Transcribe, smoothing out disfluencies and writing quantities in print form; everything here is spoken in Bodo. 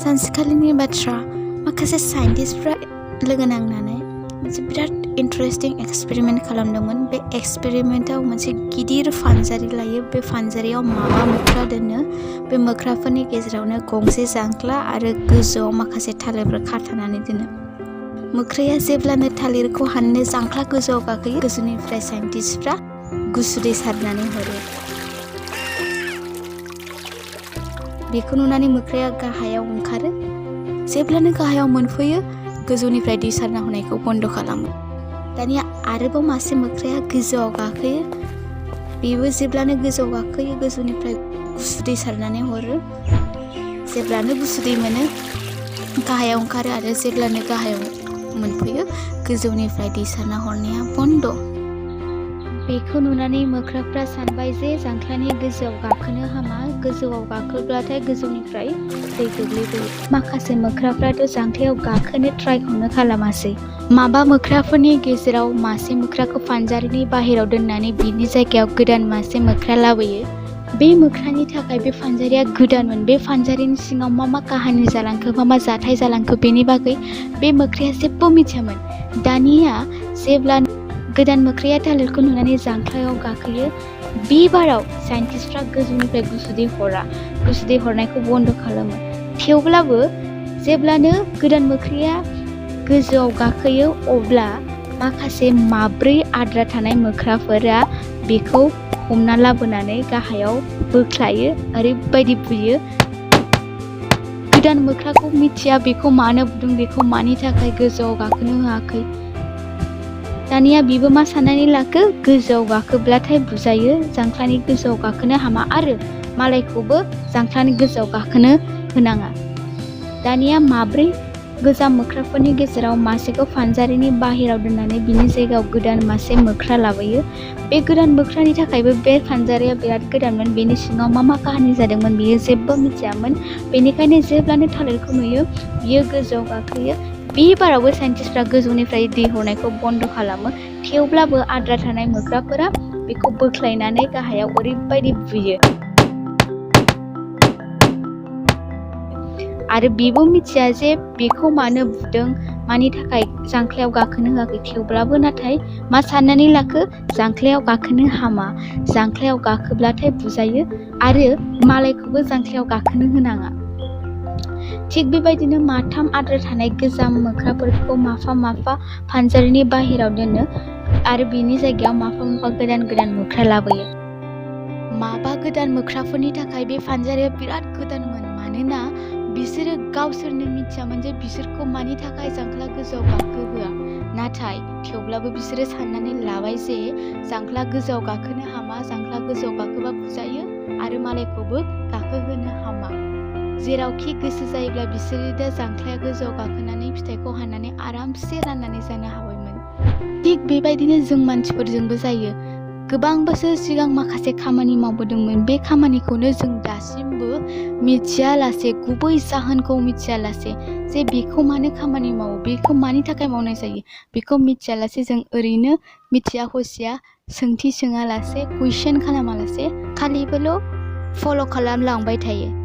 सानसेखालिनि बाथ्रा माखासे साइन्टिस्टफ्रा लोगो नांनानै मोनसे बिराद इन्टारेस्टिं एक्सपेरिमेन्ट खालामदोंमोन। बे एक्सपेरिमेन्टाव मोनसे गिदिर फानजारि लायो। बे फानजारियाव माबा मोख्रा दोनो। बे मोख्राफोरनि गेजेरावनो गंसे जांख्ला आरो गोजौआव माखासे थालिरफोर खाथानानै दोनो। मोख्राया जेब्लानो थालिरखौ हाननो जांख्ला गोजौआव गाखोयो, गोजौनिफ्राय साइन्टिस्टफ्रा गुसु दै सारनानै हरो। बेखौ नुनानै मोख्राया गाहायाव ओंखारो। जेब्लानो गाहायाव मोनफैयो, गोजौनिफ्राय दै सारना होनायखौ बन्द खालामो। दानिया आरोबाव मासे मोख्राया गोजौआव गाखोयो। बेबो जेब्लानो गोजौआव गाखोयो, गोजौनिफ्राय गुसु दै सारनानै हरो। जेब्लानो गुसु दै मोनो, गाहायाव ओंखारो आरो जेब्लानो गाहायाव मोनफैयो, गोजौनिफ्राय दै सारना हरनाया बन्द। बेखौ नुनानै मोख्राफ्रा सानबाय जे जांख्लानि गोजौआव गाखोनो हामा। गोजौआव गाखोब्लाथाय गोजौनिफ्राय दै गोग्लैबोयो। माखासे मोख्राफ्राथ' जांख्लायाव गाखोनो ट्राइखौनो खालामासै। माबा मोख्राफोरनि गेजेराव मासे मोख्राखौ फानजारिनि बाहेरायाव दोननानै बिनि जायगायाव गोदान मासे मोख्रा लाबोयो। बे मोख्रानि थाखाय बे फानजारिया गोदानमोन। बे फानजारिनि सिङाव मा काहानि जालांखो, मा जाथाय जालांखो, बेनि बागै बे मोख्राया जेबो मिथियामोन। दानिया जेब्ला गोदान मोख्राया थालिरखौ नुनानै जांख्लायाव गाखोयो, बे बाराव साइन्टिस्टफ्रा गोजौनिफ्राय गुसु दै हरा। गुसु दै हरनायखौ बन्द खालामो। थेवब्लाबो जेब्लानो गोदान मोख्राया गोजौआव गाखोयो, अब्ला माखासे माब्रै आद्रा थानाय मोख्राफोरा बेखौ हमना लाबोनानै गाहायाव बोख्लायो, ओरैबायदि बुयो। गोदान मोख्राखौ मिथिया बेखौ मानो बुदों, बेखौ मानि थाखाय गोजौआव गाखोनो होआखै। दानिया बिबो मा साननानै लाखो, गोजौआव गाखोब्लाथाय बुजायो, जांख्लानि गोजौआव गाखोनो हामा आरो मालायखौबो जांख्लानि गोजौआव गाखोनो होनाङा। दानिया माब्रै गोजाम मोख्राफोरनि गेजेराव मासेखौ फानजारिनि बाहेरायाव दोननानै बिनि जायगायाव गोदान मासे मोख्रा लाबोयो। बे गोदान मोख्रानि थाखायबो बे फानजारिया बिराद गोदानमोन। बेनि सिङाव मा काहानि जादोंमोन बियो जेबो मिथियामोन। बेनिखायनो जेब्लानो थालिरखौ नुयो, बियो गोजौआव गाखोयो। बे बारावबो साइन्टिस्टफ्रा गोजौनिफ्राय दै हरनायखौ बन्द खालामो। थेवब्लाबो आद्रा थानाय मोख्राफोरा बेखौ बोख्लायनानै गाहायाव ओरैबायदि बुयो। आरो बेबो मिथिया जे बेखौ मानो बुदों, मानि थाखाय जांख्लायाव गाखोनो होआखै। थेवब्लाबो नाथाय मा साननानै लाखो, जांख्लायाव गाखोनो हामा, जांख्लायाव गाखोब्लाथाय बुजायो आरो मालायखौबो जांख्लायाव गाखोनो होनाङा। थिग बेबायदिनो माथाम आद्रा थानाय गोजाम मोख्राफोरखौ माफा फानजारिनि बाहेरायाव दोनो आरो बिनि जायगायाव माफा गोदान मोख्रा लाबोयो। माबा गोदान मोख्राफोरनि थाखाय बे फानजारिया बिराद गोदानमोन। मानोना बिसोरो गावसोरनो मिथियामोन जे बिसोरखौ मानि थाखाय जांख्ला गोजौआव गाखोहोआ। नाथाय थेवब्लाबो बिसोरो साननानै लाबाय जे जांख्ला गोजौआव गाखोनो हामा, जांख्ला गोजौआव गाखोबा बुजायो आरो मालायखौबो गाखोहोनो हामा। जेरावखि गोसो जायोब्ला बिसोरो दा जांख्लाया गोजौआव गाखोनानै फिथाइखौ हाननानै आरामसे राननानै जानो हाबायमोन। थिग बेबायदिनो जों मानसिफोरजोंबो जायो। गोबां बोसोर सिगां माखासे खामानि मावबोदोंमोन। बे खामानिखौनो जों दासिमबो मिथियालासे, गुबै जाहोनखौ मिथियालासे, जे बेखौ मानो खामानि मावो, बेखौ मानि थाखाय मावनाय जायो, बेखौ मिथियालासे जों ओरैनो मिथिया हसिया सोंथि सोङालासे, कुइसन खालामालासे खालिबोल' फल' खालामलांबाय थायो।